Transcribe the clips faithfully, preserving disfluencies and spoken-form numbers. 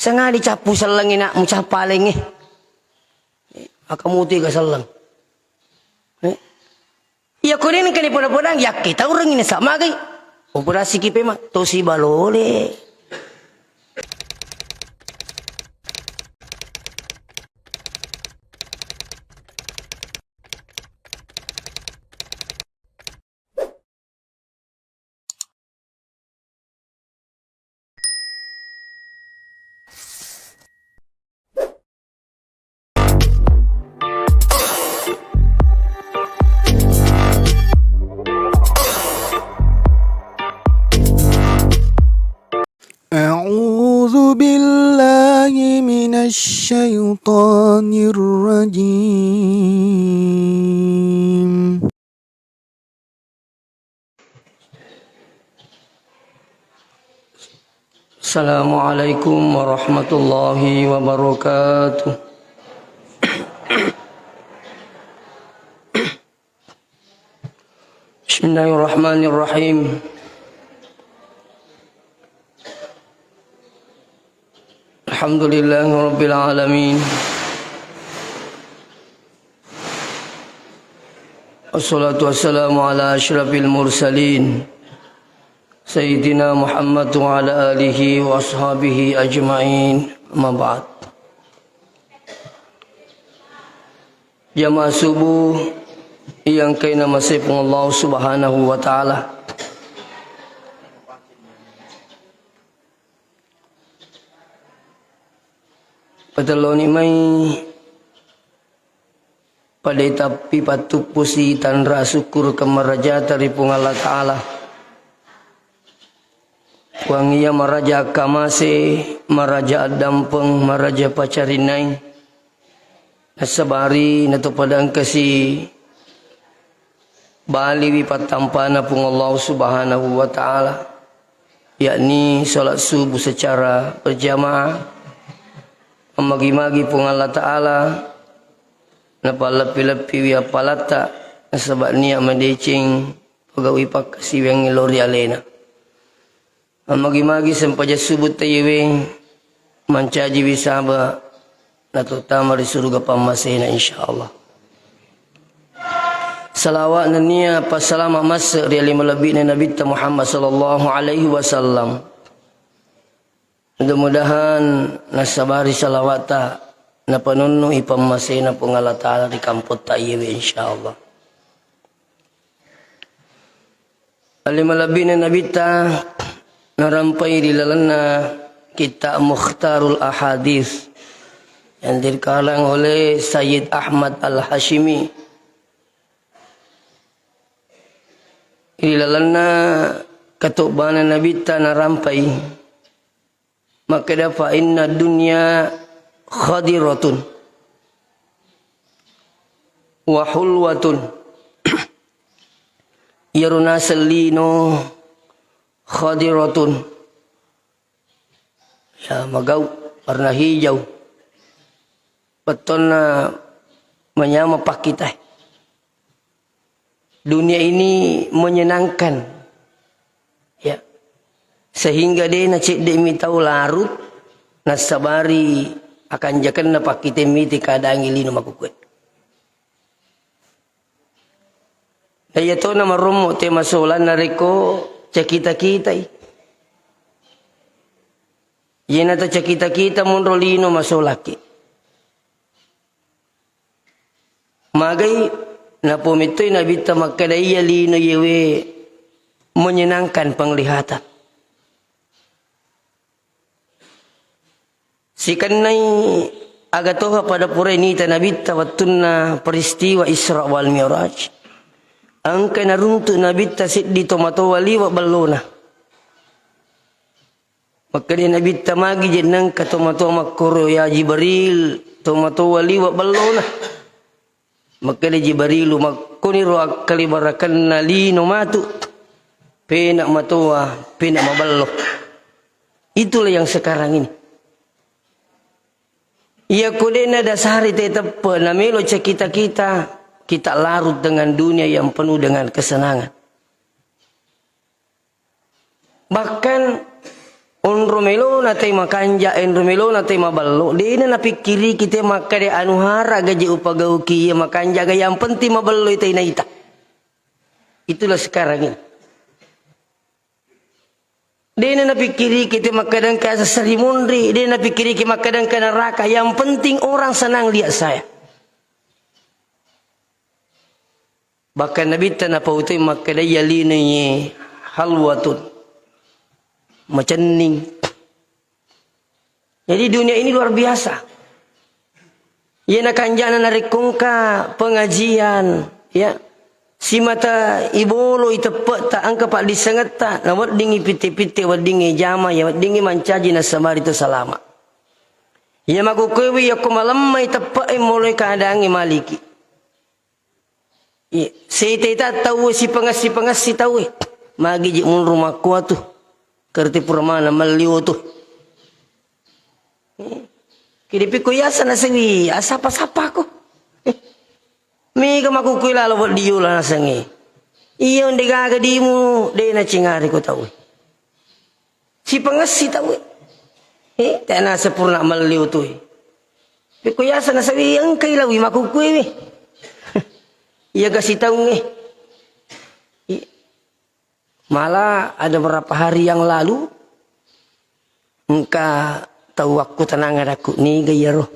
Sangadi cappu sellengnge, nak, mucappa alengnge. Akamutu ga selleng. Eh? Iya, ko nengka ni poda-podang, yakke taurengngi nasa magai. Operasi ki pema, tosi balole. أعوذ بالله من الشيطان الرجيم. السلام عليكم ورحمة الله وبركاته. بسم الله الرحمن الرحيم. الحمد لله رب العالمين. والصلاة والسلام على أشرف المرسلين سيدنا محمد وعلى آله وأصحابه أجمعين. أما بعد. Jamaah subuh yang kena masih Allah Subhanahu wa Ta'ala. Patelloni mai pada tappi pattuppusi tanra sukkurukeng marajata ri Puang Allah Ta'ala. Puang iya maraja akkamase, maraja addampeng, maraja pacarinnai. Nassabari natopada engkasi baliwi pattampana Puang Allah Subhanahu wa Ta'ala, yakni salat subuh secara berjamaah. Magi-magi Puang Allah Ta'ala napalleppi-leppiwi appalatta, nasaba nia madeceng pagaui pakkasiwiangnge lao ri alena. Magi-magi sempajang subuh taiyewe mancajiwi saba natottama ri suruga pammasena, insyaallah. Salawat nennia passalama masse ri ale malebbi'na Nabitta Muhammad sallallahu alaihi wasallam. Mudah-mudahan nassabari salawatta napanunnu'i pammasena Puang Allah Ta'ala ri kampotta iyewe, insyaallah. Ale malebbi'na Nabitta narampai ri lalenna kitta Mukhtarul Ahadits yang dikarang oleh Sayyid Ahmad Al-Hashimi. Ri lalenna katobbana Nabitta narampai. Makkeda, "Fa inna dunya khadiratun wa hulwatun." Iyaro naseng lino khadiratun, ya, magau, warna hijau. Bettonna manyameng pakkitae. Dunia ini menyenangkan. Ya. Sehingga de nacedde'mi tau larut, nassabari akanjakenna pakkite miti keadaangnge lino makkukue. Na iyatona marommo te masolang narekko cakita-kitai. Iyena tacakita-kita monro lino masolakki. Magai napomettoi Nabitta makkeda, iya lino iyewe menyenangkan penglihatan. Sikennai aga toha pada purai nita Nabitta wettunna peristiwa Isra wal Mi'raj. Engka naruntuk Nabitta seddi tomatoa liwa bellona. Makkeda Nabitta, magi je nengka tomatoa makkoro, ya Jibril, tomatoa liwa bellona. Makkeda Jibrilu, makkoniro akkalibarakenna lino matu. Pena matoa, pena mabello. Itulah yang sekarang ini. Iya ko de nadasari te teppe, namelo cakita-kita, kita larut dengan dunia yang penuh dengan kesenangan. Bahkan Onro melona te makanja, enro melona te mabello, dena napikkiriki te makkeda anu hara gaje upagauki iya makanja ga, yang penting mabello ita inaita. Itulah sekarang ini. Dena napikkiriki te makkeda engka seseri monri, dena napikkiriki makkeda engka neraka, yang penting orang senang lihat saya. Bahkan Nabitta napautoi makkeda, iya linoe halwatun, macenning. Jadi dunia ini luar biasa. Iya nakanjana narekko engka pengajian, ya, simata ibolo iteppe'ta engka paddissengetta, naweddingi pitte-pitte, weddingi jama, ya weddingi mancaji nasabari to salama. Iya makukkuewi yakko malemmai teppe'e moloi keadaangnge maliki. Iya, seta-eta tauwe sipangessi-pangessi tauwe. Magi je munru makkuatu. Kerti pura mana melli otu. Kidi pikku yasa nasengi, asapa-sapako. Mega makukkui lalo wedding yola nasengi. Iya onde gaga dimu, de nacengari ko tauwe. Sipangessi tauwe. Eh, tena sempurna melli otu. Pikku yasa nasengi engkai lawi makukkui. Iya kasi taungnge. I-, malah ada berapa hari yang lalu, engka tau wakkutanang adakku, niga iyaro?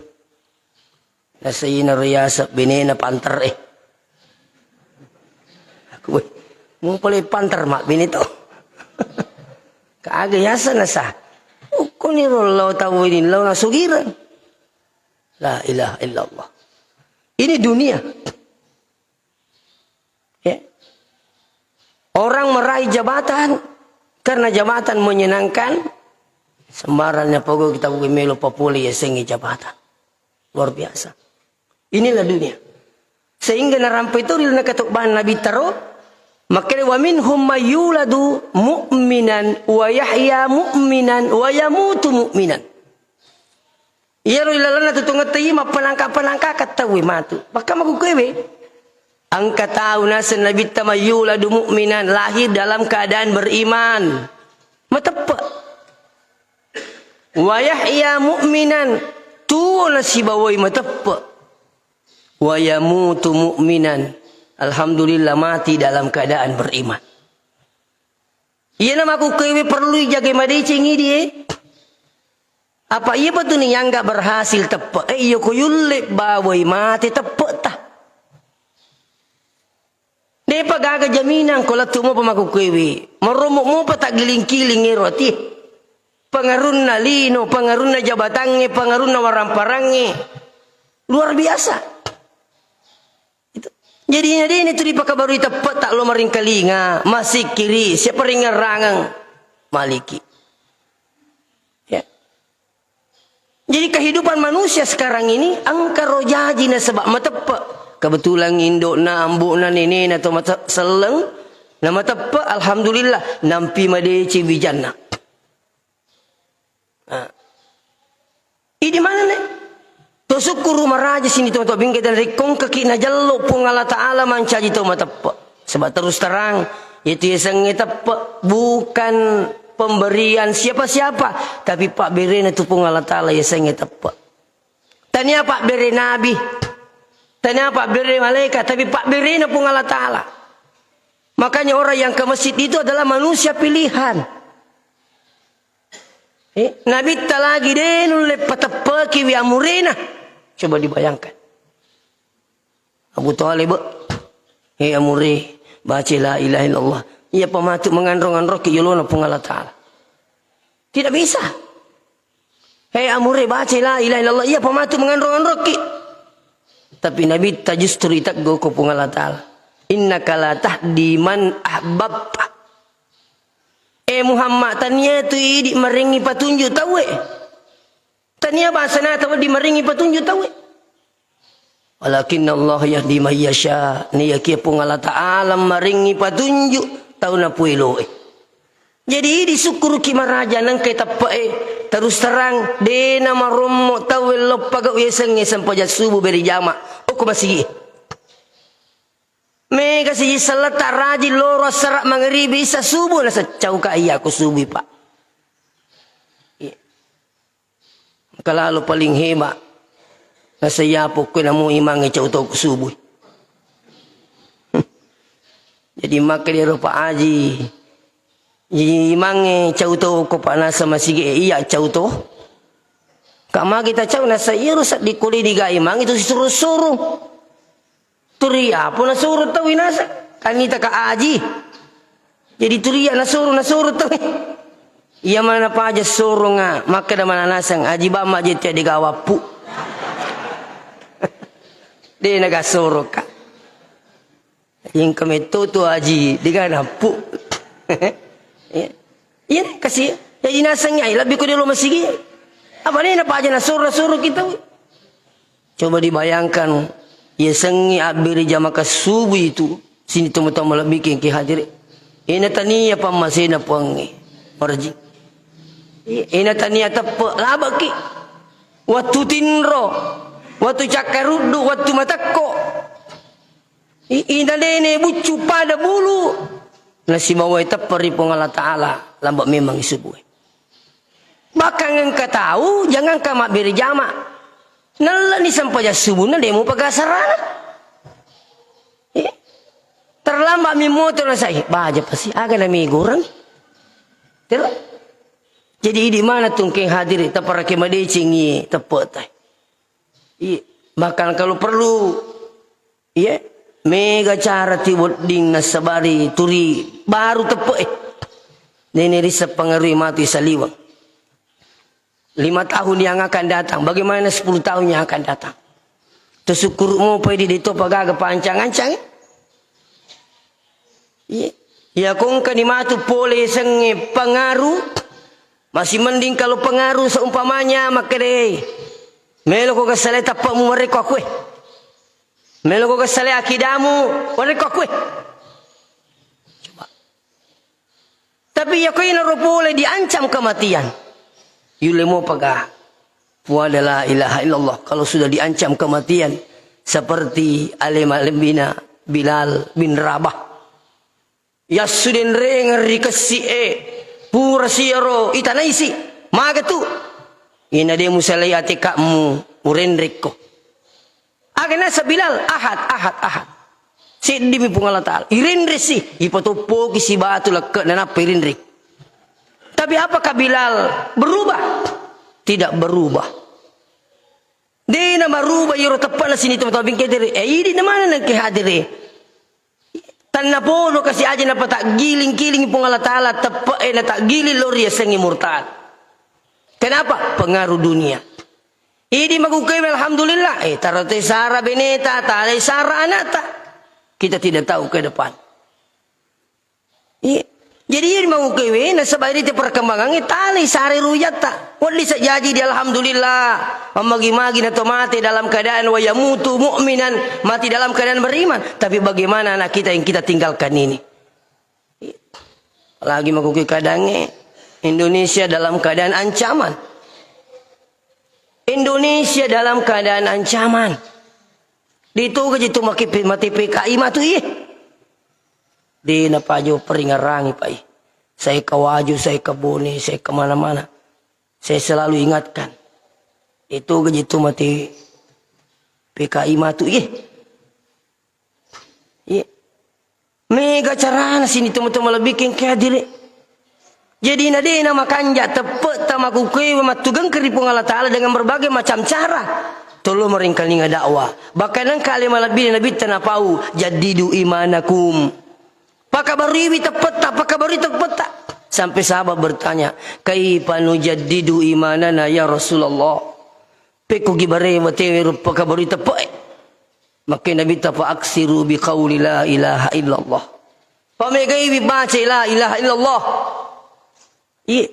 Nasainaro yaseng benena panter e. Aku, "Weh, mu pole panter mabbene to?" Kaga yaseng nasa. Ukkoniro lao tau ini lao nasugireng. La ilaha illallah. Ini dunia. Ya. Orang meraih jabatan karena jabatan menyenangkan, sembarangnya pokok kita bukan melo papole yasengnge jabatan. Luar biasa. Inilah dunia. Sehingga narampai to ri lalenna katobbahan Nabitta ro, makkeda, "Wa minhum may yuladu mu'minan wa yahya mu'minan wa yamutu mu'minan." Iyaro ilalenna tutungetta iya mappanangka-panangka tauwe matu. Pakka makukkuewe. Engka tau naseng Nabitta, "May yuladu mu'minan," lahir dalam keadaan beriman. Mateppe. "Wa yahya mu'minan," tuwo nasibawai mateppe. "Wa yamutu mu'minan," alhamdulillah mati dalam keadaan beriman. Iyana makukkuewe perlu ijagai madeceng idi e. Apa iya patuni yangga berhasil teppe e, iya ko yulle bawai mate teppe ta. Depa gaga jaminang ko lettu mopa makukkuewe. Marommo mopa taggiling-kiling ero ati. Pengarunna lino, pengarunna jabatangnge, pengarunna waramparangnge. Luar biasa. Itu. Jadi, jadi ini tu dipakabarui teppe tak lo maringkalinga, masikkiri, siapa ringerangeng, maliki. Ya. Jadi kehidupan manusia sekarang ini engka ro jaji nasaba mateppe. Kebetulan indokna, ambokna, nenena to mate-, selleng, na mateppe, alhamdulillah, nampi madeceng wijanna. Ah. Idi maneng ne? To sukkuru maraja sini to, to bingke dan rikkongkaki najello Puang Allah Ta'ala mancaji tau mateppe. Sebab terus terang, itu yasengnge teppe bukan pemberian siapa-siapa, tapi pabberena tu Puang Allah Ta'ala yasengnge teppe. Tania pabbere nabi, tania pabbere malaikat, tapi pabberena Puang Allah Ta'ala. Makanya orang yang ke masjid itu adalah manusia pilihan. Eh, Nabitta lagi de nulle pateppeki wi amurena. Coba dibayangkan. Abu Thalib, "He amure, baca la ilaha illallah. Iya pamatu menganrong-anrokki yolona Puang Allah Ta'ala." Tidak bisa. "He amure, baca la ilaha illallah. Iya pamatu menganrong-anrokki." Tapi Nabitta justru iteggo ko Puang Allah Ta'ala. "Innaka la tahdi man ahbabta." Eh Muhammad, tania tu idi marengngi patunjuk tauwe. Tania bangsana tau di marengngi patunjuk tauwe. "Walakinna Allah yahdi may yasha." Niyakia Puang Allah Ta'ala marengngi patunjuk tau napueloe. Jadi disukkuruki maraja nengkai teppe'e. Terus terang, dena marommo tauwe loppa gau yasengnge sempajang subuh beri jama. Okko masigi. Mega siji selletta rajin loro assara mangaribi isa subuh naseccauka iya ko subuh, Pak. Engka lalo paling heba. Nasaba iya pokkoe namo imangnge cau to ko subui. Jadi makkeda ero Pak Aji, jadi imangnge cau to ko Pak, nasaba masigi e iya cau to. Ka magi ta cau, nasaba iyaro seddi kole diga imangnge tu sisuru-suru. Turi apa nasuru tau inasa? Kan ita ka Aji. Jadi turi iya nasuru, nasuru tau. Iya mana paja surunga, makkeda mana naseng Aji Bama je tiada gawappu. De naga suruka. Engka metto tu Aji, de'ga nappu. Iya. Iya, kasi. Jadi nasengngi ai lebbi ko dolo masigi. Apa ni napa aja nasuru-suru kita. Coba dibayangkan, yasengngi abbere jamaka subuh itu, sini temu-temu lebbi ki hadiri. Ina tania pammasena puangnge. Marji. Iya, ina tania teppe, labaki. Wattu tinro, wattu cakkaruddu, wattu matekko. I-, ina dene buccu pada bulu. Nasimawai teppe ri Puang Allah Ta'ala, lamba memang isubue. Bahkan engka tau, jangankan mabbere jama. Nallani sempajang subuhna demo pagasarana. Eh, terlambat mi motor na sai, baja pasti, aga na megorang. Tero. Jadi idi mana tungkeng hadiri, taparake madecengi teppe tai. Iya, bahkan kalau perlu, iya, mega cara ti wedding nasabari turi baru teppe e. Nene risa pengaruhi mati saliweng. Lima tahun yang akan datang, bagaimana sepuluh tahun yang akan datang? Tersyukur mo pedi de to pagaga pancang-ancang. Iya. Iya kongka ni matu pole sengnge pengaruh. Masih mending kalau pengaruh seumpamanya makkeda, "Melo ko kesale tappamu marekko akue. Melo ko kesale akidamu marekko akue." Coba. Tapi iya ko inaro pole diancam kematian. Yulle mo paga. Puada la ilaha illallah. Kalau sudah diancam kematian seperti ale malembina Bilal bin Rabah. Yassu denrengeng ri kessi'e, pura siyaro itanaisi, maga tu. Ina de musalai ateka'mu, urenrekko. Aga nasa Bilal, ahad, ahad, ahad. Seddimi Puang Allah Ta'ala. Irenresi, ipatoppoki si batu lekke, nanappa irenreng. Tapi apakah Bilal berubah? Tidak berubah. Dena marubah iyaro teppe'na sini tau-tau bingkedere. Eh, idi na mana nengke hadere. Tannapodo kasi aja napataggiling-kiling Puang Allah Ta'ala teppe'e nataggiling lo riasengngi murtad. Kenapa? Pengaruh dunia. Idi magukewe alhamdulillah. Eh, taro te sara beneta, tale sara anakta. Kita tidak tahu ke depan. Iya. Jadi iya magukewe nasaba idi te perkembangangnge tale sare ruyatta. Wedding sajaji di alhamdulillah. Mammagi-magi na to mate dalam keadaan wa yamutu mu'minan, mati dalam keadaan beriman. Tapi bagaimana anak kita yang kita tinggalkan ini? Lagi makuki keadaannya Indonesia dalam keadaan ancaman. Indonesia dalam keadaan ancaman. Ditoga jitu maki mati P K I matu iye. Dena pajo peringarangi pai. Saya ke Wajo, saya ke Bone, saya kemana-mana. Saya selalu ingatkan. Ditoga jitu mati P K I matu iye. Iya. Mega carana sini teman-teman lebih kengke hadiri. Jadi na dena makanja teppe'ta makukewe mattugengke ri Puang Allah Ta'ala dengan berbagai macam cara. Tolong meringkalinga dakwah. Bahkan engka ale malebbi Nabi tanapau, "Jaddidu imanakum." Pakabarui teppe'ta, pakabarui teppe'ta. Sampai sahabat bertanya, "Kaifa nujaddidu imanana ya Rasulullah?" Pekko ki bare matewe rupa kabarui teppe'e. Makke Nabi ta, "Fa aksiru bi qauli la ilaha illallah." Pamegaiwi baca la ilaha illallah. Iya.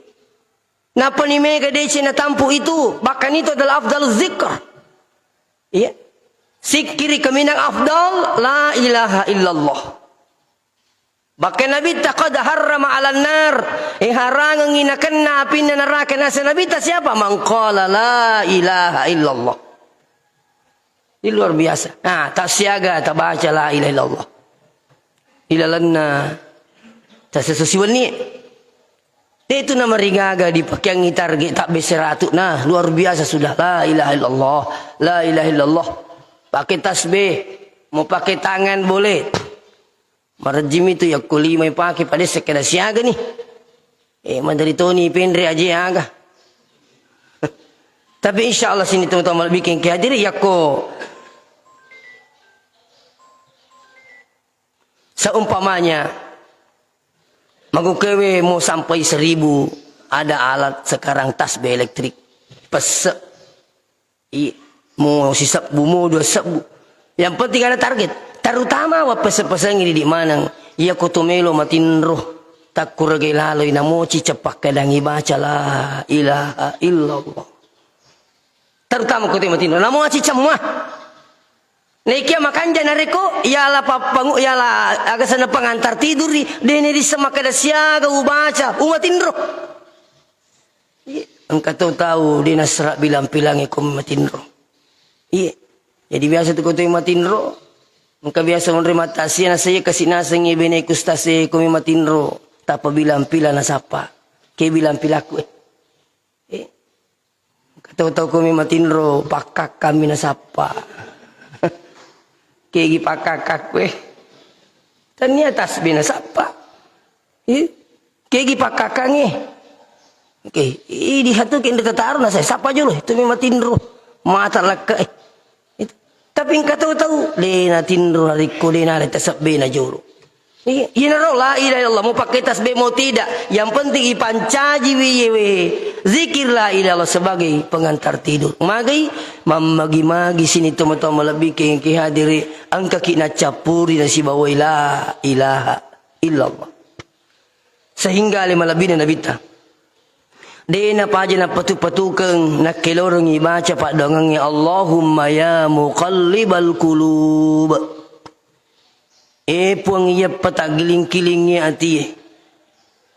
Napani mega dece natampu itu, bahkan itu adalah afdal zikr. Iya. Sikkiri kaminang afdal la ilaha illallah. Bahkan Nabi ta, "Qad harrama 'alan nar." Eh, harangengi nakenna apinna neraka nasa Nabi ta siapa? "Man qala la ilaha illallah." Ini luar biasa. Nah, tak siaga, tak baca la ilaha illallah. Ilalanna tak sesuai wenni. De' tu namarigaga dipakeangngi target tabbe seratu. Nah, luar biasa sudah. La ilaha illallah. La ilaha illallah. Pakai tasbih, mau pakai tangan boleh. Marejjimi tu yakko lima ipake pada sekkeda siaga ni. Eh, maderi toni penre aje aga. Tapi insya Allah sini teman-teman lebih kengke hadiri yakko seumpamanya magukewe mau sampai seribu, ada alat sekarang tasbih elektrik. Pesse. I, mau sisebbu, mau dua sebbu. Yang penting ada target. Terutama wappese-pesengi di maneng. Iya ko to melo matinro. Takkuragai laloi namoci cepakkadangi baca la ilaha illallah. Terutama ko to matinro. Namoci cemma. Naikia makanja nareko, yala pappangu, yala aga sana pengantar tiduri, dene dissa makkeda siaga ubaca, umatinro. Iya, engka to tau de' nassara bilang-pilangnge ko matinro. Iya. Jadi biasa tu ko to matinro, engka biasa onre mata sia nasa iya kasi nasengngi bene kustas e ko matinro, tappa bilang-pilang nasappa. Ke bilang-pilakku e. Eh. Engka to tau ko matinro pakkakkammi nasappa. Kegi pakkakakku e. Tania tasbih nasappa. Ih, kegi pakkakkangnge. Oke, idi hatu ke nda tataro na saya sapa jolo, itu memang tinro. Mata lakka, eh. Itu. Tapi engka tau-tau, de' natinro harikko de' nare tasabbe na jolo. Iya, inaro la ilaha illallah, mau pakai tasbih mau tidak, yang penting ipancaji wiyewe zikir la ilaha illallah sebagai pengantar tidur. Magai, mammagi-magi sini teman-teman lebih ke, ke hadiri, engka ki nacappuri nasibawai la ilaha illallah. Sehingga ale malebbina Nabitta. De' napaja napatu-patukeng, nakkelorengngi baca paddoangengnge, "Allahumma ya muqallibal qulub." E Puang, iya pataggiling-kilingngi atie.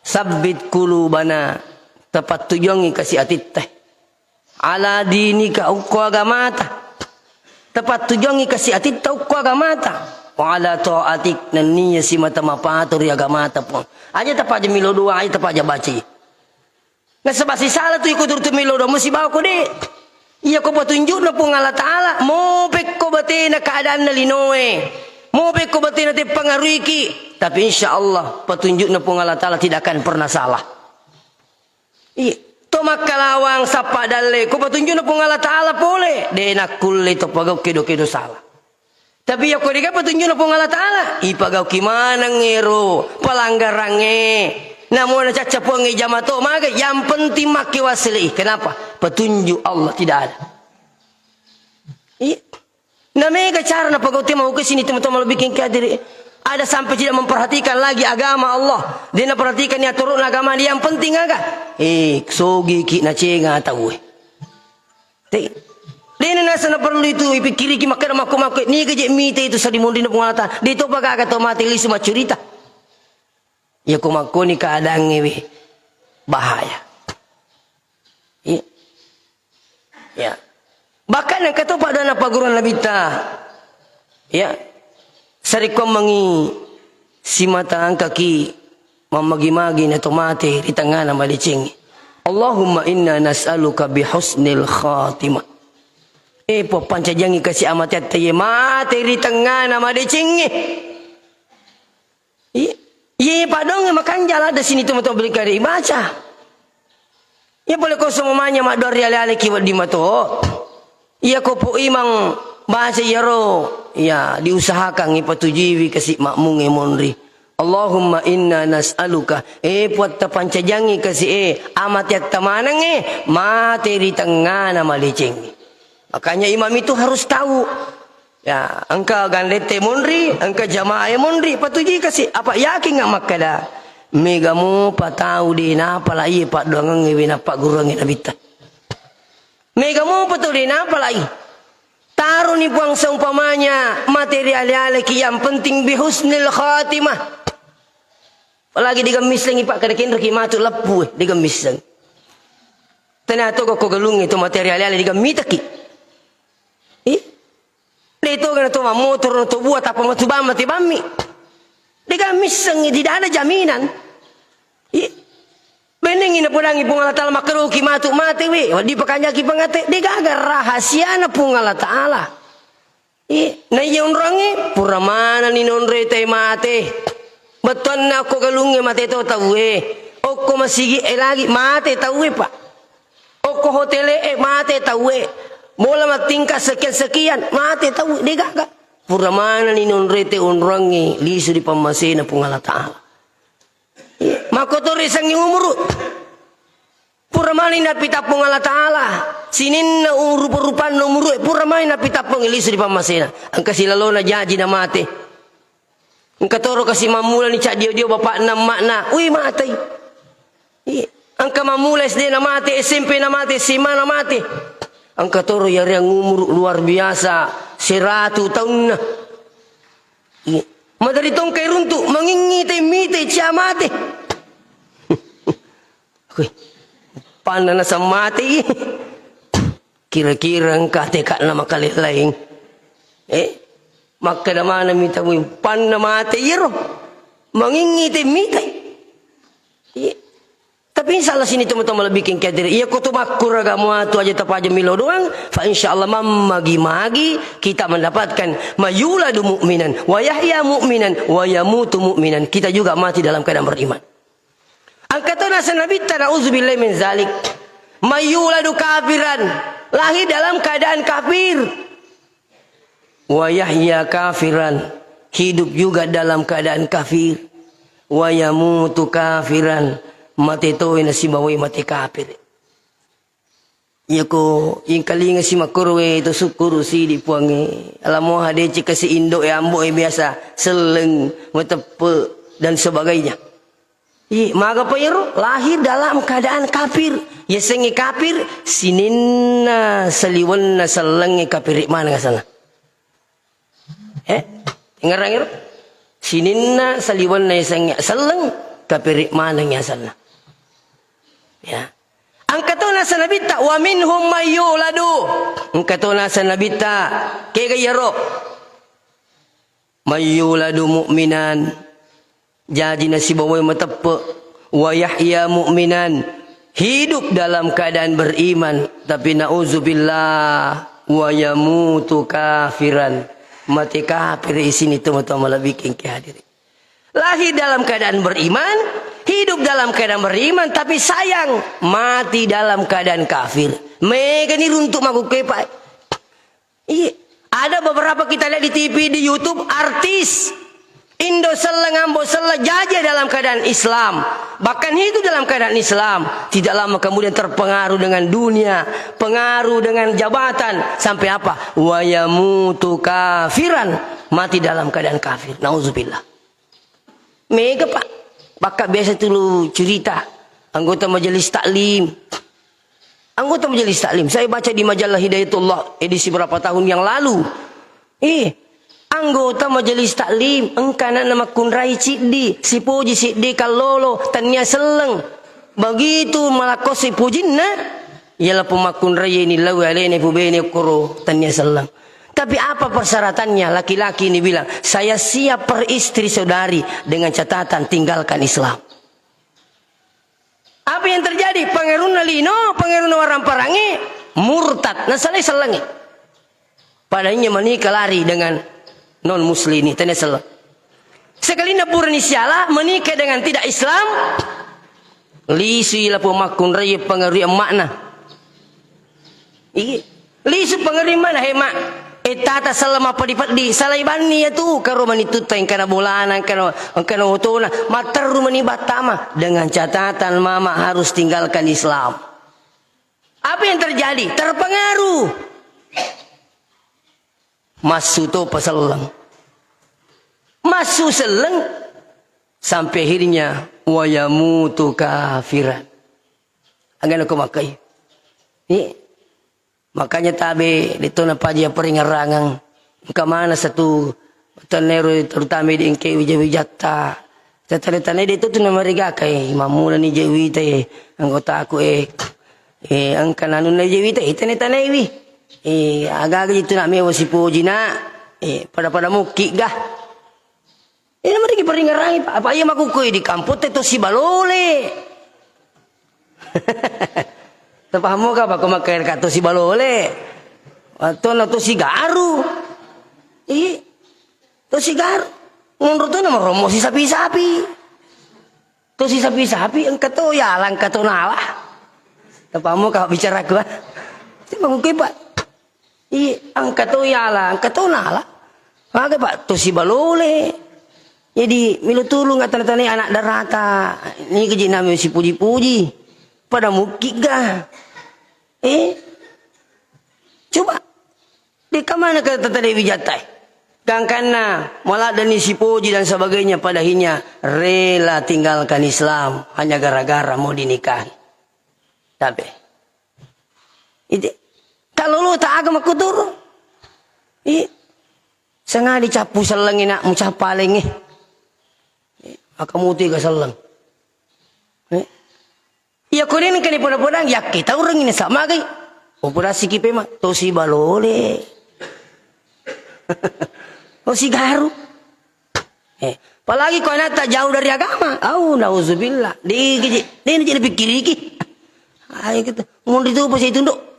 Sabbit qulubana, tapattujuangngi kasi atitta. Ala dinika, ukko agamata. Tapattujuangngi kasi atitta ukko agamata. Wa ala taatik, nenniya simata mapato ri agamata, Puang. Aja tapaja milo doa, aja tapaja baci. Nasaba sisala tu iko turtu milo doa, musibawa ko de'. Iya ko patunjukna Puang Allah Ta'ala, mopekko batena keadaanna linoe. Mopekko batena teppangaruiki. Tapi insya Allah, patunjukna Puang Allah Ta'ala tidak akan pernah salah. Iya. To makkalawang sappa dalle, ko patunjukna Puang Allah Ta'ala pole, de' nakkulle to pagau kedo-kedo sala. Tapi yakko de' ga patunjukna Puang Allah Ta'ala, ipagauki maneng ero palanggarangnge. Namo nacacca Puangnge jama to maga, yang penting makke wassele'i. Kenapa? Petunjuk Allah tidak ada. Iya. Na mega cara napagau te mau ke sini teman-teman lebih kengke hadiri. Ada sampai tidak memperhatikan lagi agama Allah. De' naperhatikan ni aturan agama dia yang penting aga. Eh, sogi ki nacenga tau e. Te. De' na nasa na perlu itu ipikkiriki makkeda makko-makko ni gaje mita itu sadi monri na Puang Allah Ta'ala. De' to pagaga to mate lisu maccurita. Iya ko makkoni keadaangnge we bahaya. Iya. Ya. Bahkan engka to pada napagurung Nabitta. Ya. Sarikkuammengngi simata engkaki mammagi-magi na to mate ri tengngana madecengnge. Allahumma inna nas'aluka bi husnil khatimah. Eh, pappancajiangngi kasi amatiatta ye mate ri tengngana madecengnge. Iya, iya, padongnge makanja ladde sini teman-teman beli kada ibaca. Iya pole ko semamanya maddoa ri ale-ale ki wedding mato. Iya ko po imang baca iyaro, ya diusahakan ipatujuiwi kasi makmungnge monri. Allahumma inna nas'aluka, eh, Puatta pancajiangngi kasi, eh, amatiatta maneng, eh, mate ri tengngana madeceng. Makanya imam itu harus tahu. Ya, engka gandette monri, engka jamaah e monri, patujui kasi. Apa yakin nggak makkada? Mega mopa tau de' napalai paddoangengnge we nappagguruangnge Nabitta. Mega mopa tau de' napalai. Taroni Puang seumpamanya mate ri ale-aleki, yang penting bihusnil khatimah. Apalagi digemmissengi, Pak, kada kenroki matu leppu, eh, digemmissengi. Tena to ko galungnge to mate ri ale-ale digemmitaki. Ih. De' to gana to mammotoro to bua tappa matu bamma te bammi. Digemmissengi, tidak ada jaminan. Ih. Nengngi napodangngi Puang Allah Ta'ala makkaroki matu mate we, wedding pakanjaki pangate, degaga rahasiana Puang Allah Ta'ala. Iya, naiya onroangnge, pura manenni nonroi te mate. Bettuanna okko galungnge mate to tauwe. Okko masigi'e lagi mate tauwe, Pak. Okko hotele'e mate tauwe. Bola mattingka sekian-sekian, mate tauwe, degaga. Pura manenni nonroi te onroangnge, lisu di pammasena Puang Allah Ta'ala. Iya, makkotoro isengngi umuru. Pura mani nappitappong Allah Ta'ala. Sininna u-, rupa-rupanna umuru'e, pura mani nappitappong lisu di pammasena. Engka silalona jaji namate. Engka toro kasi mammulani caddio-dio bapakna, emakna. Ui, matei. Iya. Engka mammula S D namate, S M P namate, S M A namate. Engka toro yareang umuru luar biasa, seratu taunna. Iya. Maderi tongkai runtu, mangingngi te mite cia mate. Wih, panna naseng mate i. Kira-kira engka teka'na makalellaing. Eh, makkeda maneng mi tau, panna mate iyaro. Mangingngi te mite. Iya. Tapi insya Allah sini teman-teman lebih kengkadiri. Iya, kutu makkuraga muatu aja tapajeng milo doang. Fa insya Allah mammagi-magi kita mendapatkan mayuladu mu'minan, wa yahya mu'minan, wa yamutu mu'minan. Kita juga mati dalam keadaan beriman. Engka to naseng Nabitta, na'udzubillahi min zalik. Mayuladu kafiran, lahir dalam keadaan kafir. Wa yahya kafiran, hidup juga dalam keadaan kafir. Wa yamutu kafiran, mate toi nasibawai mate kafir. Iyako ingkalinga si makkoro we to sukkuru sidi Puangnge. Alamoha deceng kasi indo'e, ambo'e biasa selleng, mateppe, dan sebagainya. Iya, magapa iyaro? Lahir dalam keadaan kafir. Yasengnge kafir, sininna saliwenna sellengnge kafir maneng asenna. Eh, dengarang iyaro? Sininna saliwenna yasengnge selleng, kafir maneng asenna. Ya. Engka to naseng Nabitta, "Wa minhum mayyuladu." Engka to naseng Nabitta, kega iyaro? Mayyuladu mu'minan, jaji nasibawai mateppe, wa yahya mu'minan, hidup dalam keadaan beriman, tapi na'udzubillah, wa yamutu kafiran, mate kafir isini, teman-teman, lebih kengke hadirin. Lahir dalam keadaan beriman, hidup dalam keadaan beriman, tapi sayang, mati dalam keadaan kafir. Megani runtuk makukkue, Pak. Iya, ada beberapa kita lihat di T V, di YouTube, artis Indo selleng, Ambo selleng, jaje dalam keadaan Islam. Bahkan hidup dalam keadaan Islam. Tidak lama kemudian terpengaruh dengan dunia, pengaruh dengan jabatan. Sampai apa? Wa yamutu kafiran. Mati dalam keadaan kafir. Nauzubillah. Mega, Pak. Bakka biasa tulu cerita. Anggota majelis taklim. Anggota majelis taklim, saya baca di majalah Hidayatullah edisi berapa tahun yang lalu. Eh, anggota majelis taklim, engka anakna makkunrai ciddi, sipoji siddi kallolo, tania selleng. Begitu malakko sipojinna, yala pemakkunrai ini lau alena pubene koro tania selleng. Tapi apa persyaratannya? Laki-laki ini bilang, "Saya siap per istri saudari dengan catatan tinggalkan Islam." Apa yang terjadi? Pangerunna lino, pangerunna waramparangnge, murtad. Nasalai sellengnge. Padahal menikah lari dengan non muslimin, tania selleng. Sekalinna purani siala, menikah dengan tidak Islam, lisui lapong makkunrai pangerui emmakna. Iya. Lisu pangerui mana, he, Mak? Eh, tata selleng mappedi-peddi, salai banni ya tu, karo manitutta engkana bolana, engkana, engkana otona, matteru mani battama. Dengan catatan Mama harus tinggalkan Islam. Apa yang terjadi? Terpengaruh. Massu to paselleng. Massu selleng. Sampai akhirnya, wa yamutu kafiran. Angana ko makkai. Ni, makanya tabe, de to napaja paringerrangeng. Engka maneng satu tanaero, terutama di engke wija-wijatta. Tatana-tanae de to tu namarigakai, mammulani je wita, eh, anggotaku, eh, eh, engka nanunna je wita, eh, tane-tanaiwi. Eh, agaga je tu nak mewa sipoji nak, eh, pada-pada mukki ga. Eh, namarigi paringerrangi, Pak. Apa iya makukkoi di kampong te to sibalole. Tapahammu ka, bako makkae ka tosi balole. Atau na tosi garu. Ih, tosi garu. Monro tu na marommo si sapi-sapi. Tosi sapi-sapi, engka to yala, engka to nala. Tapahammu ka bicaraku, ah? Timbang kukipa. Iya, engka to yala, engka to nala. Aga, Pak, tosi balole. Jadi, melo tulung tana-tanai anak darata. Ni keji nami sipuji-puji. Pada mukki ga. Eh? Coba. Deka mana kata tadi wijatai. Gangkanna, malah dani sipoji dan sebagainya, pada akhirnya rela tinggalkan Islam hanya gara-gara mau dinikahi. Tapi, itu, kalau lu tak agama kutur, ih, sengaja cappu sellengi nak, mucappalengi. Maka muti ga selleng. Eh? Iya, ko dena engka ni poda-podang, yakke taurengngi nasaba magai. Oh, podasiki pema, tosi balole. Tosi garu. Eh, apalagi ko anatta jauh dari agama. Au, nauzubillah. Digi, dena jadi pikiriki. Ayo kita. Munri tu pasi tunduk.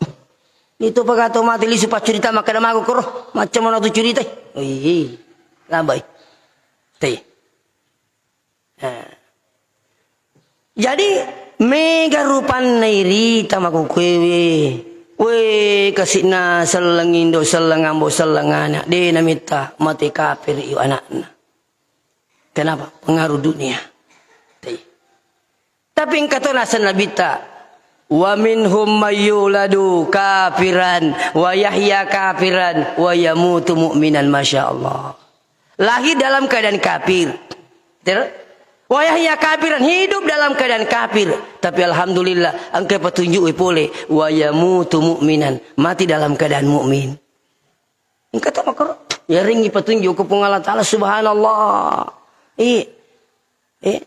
Itu pagato mati lisu paccurita makkeda mago koro. Macam mana tu curita? Ih, lambai. Teh. Eh. Jadi, mega rupanna irita makukuewe. We, kasi'na selleng indo, selleng ambo, selleng ana, de namitta mate kafir iyo anakna. Kenapa? Pengaruh dunia. Tei. Tapi engka to naseng Nabitta, "Wa minhum may yuladu kafiran wa yahya kafiran wa yamutu mu'minan." Masya Allah. Lahir dalam keadaan kafir. Ter-, wa yahya kafiran, hidup dalam keadaan kafir. Tapi alhamdulillah, engka petunjuk pole, wa yamutu mu'minan, mati dalam keadaan mukmin. Engka to makoro. Yaringngi petunjuk ko Puang Allah Ta'ala, subhanallah. Iya. Eh,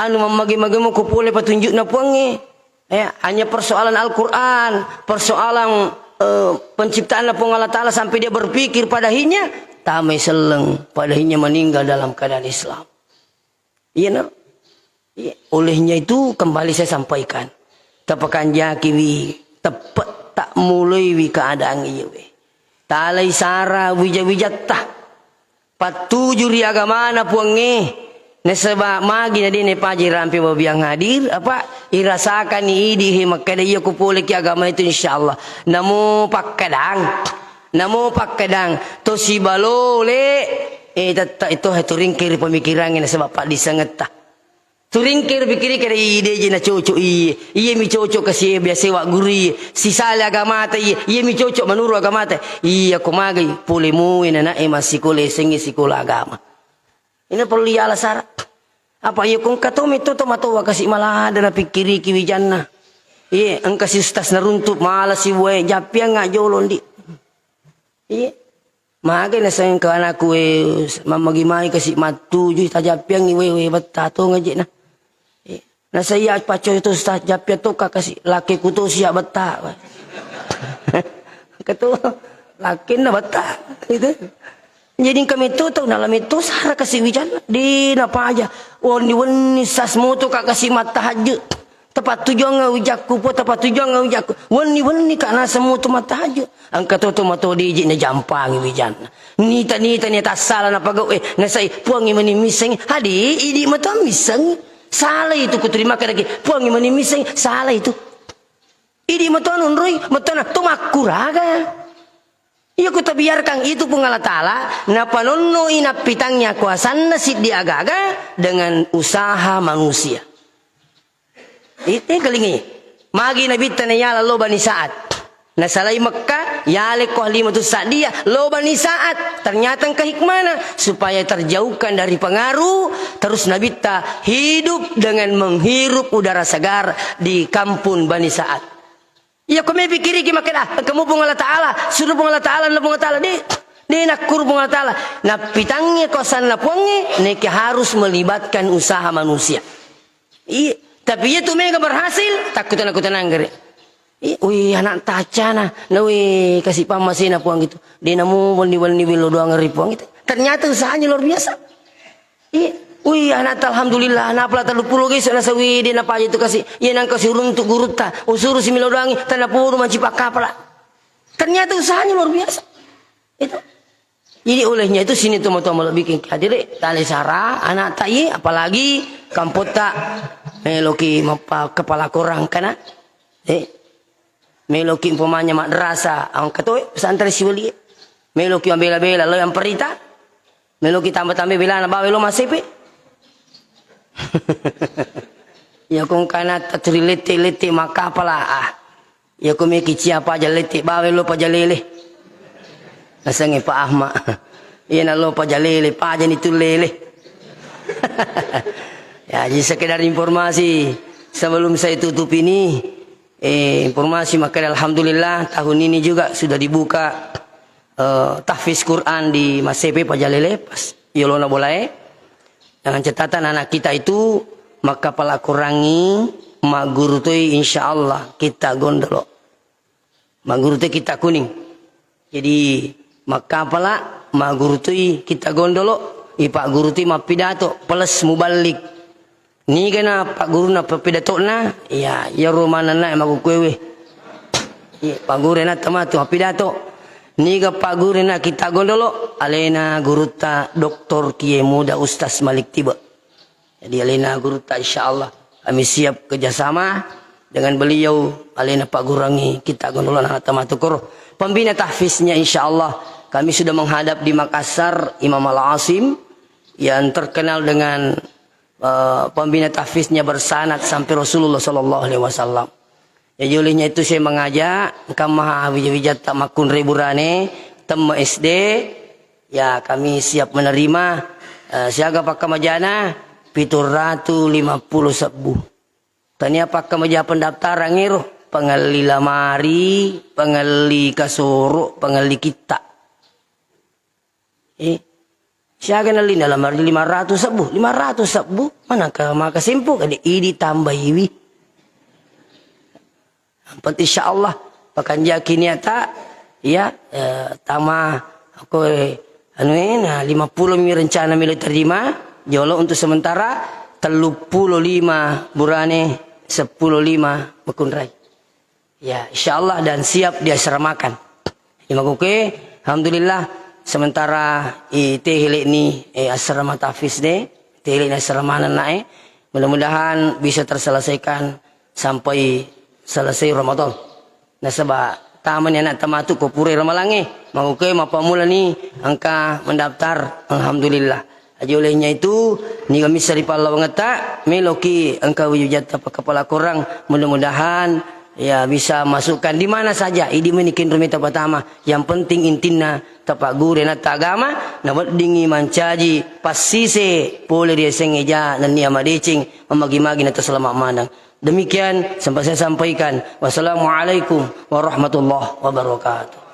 anu, mammagi-magi mo ko pole petunjukna Puangnge. Eh, hanya persoalan Al-Quran, persoalan, eh, penciptaanna Puang Allah Ta'ala sampai dia berpikir pada akhirnya tamai selleng, pada akhirnya meninggal dalam keadaan Islam. Iya, no? Iya. Olehnya itu kembali saya sampaikan. Tapakanjakiwi, teppe tak mulaiwi keadaan iya we. Talai sara wija-wijatta. Pattuju ri agamana Puangnge, nasaba magi na de napaja rampe babiang hadir, apa, irasakani idi he makkeda iya ko poleki agama itu insyaallah. Namo pakkedang, namo pakkedang, to sibalole, eh, tetta itu he turingke ri pemikirangnge nasaba paddisengetta. Turingke ri pikirikeda, ih, de je na cocok, iye. Iye mi cocok kasi, biasa wa guru, iye. Sisale agamata, iye. Iye mi cocok menurut agamata. Iya, ko magai, pole moe nanae massikola, esengngi sikola agama. Ina perlu iala sara. Apa iya ko engka to metto to matoa kasi malada na pikiriki wijanna. Iye, engka si ustaz naruntuk, mala si wae, jappiang nga jolo ndi. Iye. Magai naseng ke anakku, eh, mammagi-magi kasi mattuju, tajappiangngi, we, we, betta to ngajekna. Eh, nasaiya paccoe to, tajappiang to ka kasi, laki ku to sia betta. Ketu, lakinna betta. Itu. Jadi engka metto tau, nala metto sara kasi wijanna. De napaja. Wenni-wenni sas moto ka kasi mattahajju. Tapattujuang wijakku, po, tapattujuang wijakku. Wenni-wenni ka naseng mutu mattahajud. Engka to to mato diji najampangi wijanna. Nita-nita ni tassala napagau, eh, nasai, Puangngi mani missengi. Hadi, idi mato missengi. Salah itu kuterima kadaki. Puangngi mani missengi. Salah itu. Idi mato nunrui, mato na to makkuraga. Iya ku tabiarkan itu Puang Allah Ta'ala, napanonnoi nappitangngi akuasanna siddi agaga dengan usaha manusia. Ite kelingi. Magi Nabitta nayala lo Bani Sa'ad. Nasalai Mekka, yale ko Halimatu Sa'diyah, lo Bani Sa'ad. Ternyata engka hikmana supaya terjauhkan dari pengaruh, terus Nabitta hidup dengan menghirup udara segar di kampung Bani Sa'ad. Iya ko me pikiriki makkeda, engka mu Puang Allah Ta'ala, suruh Puang Allah Ta'ala, na Puang Allah Ta'ala, de, de nakkuru Puang Allah Ta'ala. Nappitangngi ko asanna Puangnge, neke harus melibatkan usaha manusia. Iya, tapi iya tu mega berhasil, takkutan-kutan anggere. Iya, wih, anak tacana, na wih, kasih pammasena Puang gitu. De namu wenni-wenni wilo doang ri Puang itu. Ternyata usahanya luar biasa. Iya. Wih, anatta alhamdulillah, napala telluppulo geso nasawi de napaja tu kasi. Iya nangka si uruntu gurutta, usuru si melo doangi, tanapodo manci pakkapala. Ternyata usahanya luar biasa. Itu. Jadi olehnya itu sini tomatoa malebbiking hadire, tale sara, anatta iye, apalagi kampotta meloki mappa kepala korang kana. Eh. Meloki umpamanya madrasah, angka toe pesantren siwali. Meloki mabela-bela, lo yang perita. Meloki tambah-tambah belana bawa lo masepe. Ya kong kana taturi lette-lette makapala, ah. Ya kong meki cia paja lette bawa lo paja lele. Nasengnge Pak Ahmad. Iya na lo paja lele, paja ni tu lele. Ya, jadi sekedar informasi sebelum saya tutup ini, Eh, informasi makkeda, alhamdulillah, tahun ini juga sudah dibuka, eh, tahfiz Quran di Masepe Pajalele, pas yolona bolae. Dengan catatan anak kita itu makkapala Qurangi, magguru toi, insya Allah, kita gondolo. Magguru toi kita kuning. Jadi, makkapala, magguru toi kita gondolo, ipagguru toi mappidato, plus muballig. Niga na pagguruna pappidatona, iya, iyaro manenna makkukkuewe. Iya, pagguru na tamatu mappidato. Niga pagguru na kita gondolo, alena gurutta Doktor Kiai Muda Ustaz Malik Tiba. Jadi alena gurutta, insya Allah kami siap kerjasama dengan beliau, alena paggurangi kita gondolo anak tamatu koro. Pembina tahfiznya, insya Allah kami sudah menghadap di Makassar, Imam Al-Asim, yang terkenal dengan eh, pembina tahfiznya bersanad sampai Rasulullah sallallahu alaihi wasallam. Jadi olehnya itu saya mengajak, engka maha wija-wijatta makkunrai burane, temme S D, ya kami siap menerima, eh, siaga pakkamajana pitu ratu lima puluh sebbu. Tania pakkamaja pendaftaran ero, pengelli lamari, pengelli kasoro, pengelli kitta. Eh, siaga nalli dalam hari lima ratus sebbu, lima ratus sebbu, mana ke maka sempo kade idi tambaiwi. Ampet insya Allah, pakanjaki niata, ya, eh, tama, aku, eh, anu, eh, nah, lima puluh mi rencana melo terima, jolo untuk sementara, tellu puluh lima burane, sepuluh lima makunrai. Ya, insya Allah dan siap diasramakan. Imakkuke, alhamdulillah, sementara i tehele ni, eh, asrama tahfiz de, tehele ni asrama nanae, mudah-mudahan bisa terselesaikan sampai selesai Ramadan. Nasaba tamani anak tamatu ko pura Ramalange, makkuke mapamula ni engka mendaftar, alhamdulillah. Aja olehnya itu, niga missa ri pallawangetta, meloki engka wijatta pakkapala korang, mudah-mudahan, ya, bisa masukkan di mana saja, idi meni kenro meta patama, yang penting intinna tapagguru natta agama, naweddingi mancaji passise pole ri yasengnge ja nennia madeceng, mamagi-magi nataselama maneng. Demikian sempat saya sampaikan. Wassalamualaikum warahmatullahi wabarakatuh.